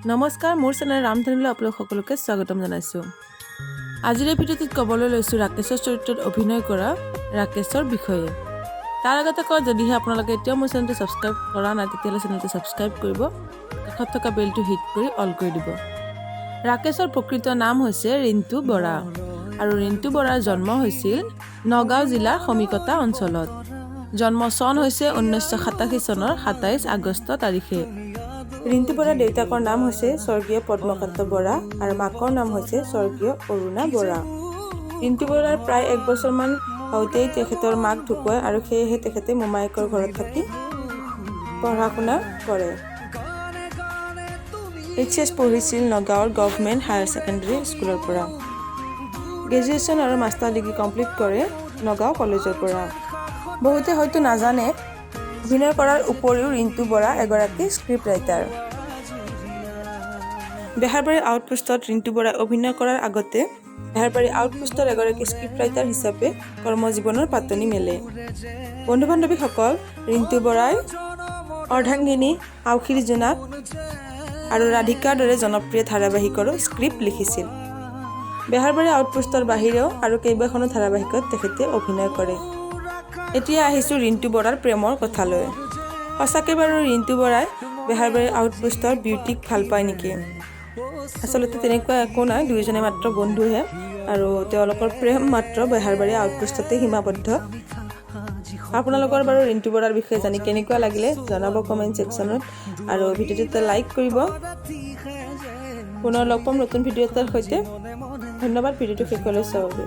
নমস্কাৰ, মোৰ চেনেল ৰামধেনুলৈ আপোনালোক সকলোকে স্বাগতম জনাইছোঁ। আজিৰ এই ভিডিঅ'টোত ক'বলৈ লৈছোঁ ৰাকেশৰ চৰিত্ৰত অভিনয় কৰা ৰাকেশৰ বিষয়ে। তাৰ আগতে কওঁ, যদিহে আপোনালোকে এতিয়াও মোৰ চেনেলটো ছাবস্ক্ৰাইব কৰা নাই, তেতিয়াহ'লে চেনেলটো ছাবস্ক্ৰাইব কৰিব, কাষত থকা বেলটো হিট কৰি অল কৰি দিব। ৰাকেশৰ প্ৰকৃত নাম হৈছে ৰিণ্টু বৰা আৰু ৰিণ্টু বৰাৰ জন্ম হৈছিল নগাঁও জিলাৰ সমীকতা অঞ্চলত। জন্ম চন হৈছে 1987 চনৰ 27 আগষ্ট তাৰিখে। ৰিণ্টু বৰাৰ দেউতাকৰ নাম হৈছে স্বৰ্গীয় পদ্মকান্ত বৰা আৰু মাকৰ নাম হৈছে স্বৰ্গীয় অৰুণা বৰা। ৰিণ্টু বৰাৰ প্ৰায় এক বছৰমান হওঁতেই তেখেতৰ মাক ঢুকুৱায় আৰু সেয়েহে তেখেতে মোমায়েকৰ ঘৰত থাকি পঢ়া শুনা কৰে। এইচ এছ পঢ়িছিল নগাঁৱৰ গভমেণ্ট হায়াৰ ছেকেণ্ডেৰী স্কুলৰ পৰা। গ্ৰেজুৱেশ্যন আৰু মাষ্টাৰ ডিগ্ৰী কমপ্লিট কৰে নগাঁও কলেজৰ পৰা। বহুতে হয়তো নাজানে, অভিনয় কৰাৰ উপৰিও ৰিণ্টু বৰা এগৰাকী স্ক্ৰিপ্ট ৰাইটাৰ। বেহাৰবাৰী আউটপোষ্টত ৰিণ্টু বৰাই অভিনয় কৰাৰ আগতে বেহাৰবাৰী আউটপোষ্টৰ এগৰাকী স্ক্ৰিপ্ট ৰাইটাৰ হিচাপে কৰ্মজীৱনৰ পাতনি মেলে। বন্ধু বান্ধৱীসকল, ৰিণ্টু বৰাই অৰ্ধাংগিনী, আউসীৰ জোনাক আৰু ৰাধিকাৰ দৰে জনপ্ৰিয় ধাৰাবাহিকৰো স্ক্ৰিপ্ট লিখিছিল। বেহাৰবাৰী আউটপোষ্টৰ বাহিৰেও আৰু কেইবাখনো ধাৰাবাহিকত তেখেতে অভিনয় কৰে। এতিয়া আহিছোঁ ৰিণ্টু বৰাৰ প্ৰেমৰ কথালৈ। সঁচাকৈ বাৰু ৰিণ্টু বৰাই বেহাৰবাৰী আউটপোষ্টৰ বিউটিক ভাল পায় নেকি? আচলতে তেনেকুৱা একো নাই, দুয়োজনে মাত্ৰ বন্ধুহে আৰু তেওঁলোকৰ প্ৰেম মাত্ৰ বেহাৰবাৰী আউটপোষ্টতে সীমাবদ্ধ। আপোনালোকৰ বাৰু ৰিণ্টু বৰাৰ বিষয়ে জানি কেনেকুৱা লাগিলে জনাব কমেণ্ট ছেকশ্যনত আৰু ভিডিঅ'টোতে লাইক কৰিব। পুনৰ লগ পাম নতুন ভিডিঅ' এটাৰ সৈতে। ধন্যবাদ ভিডিঅ'টো শেষলৈ চোৱাৰ বাবে।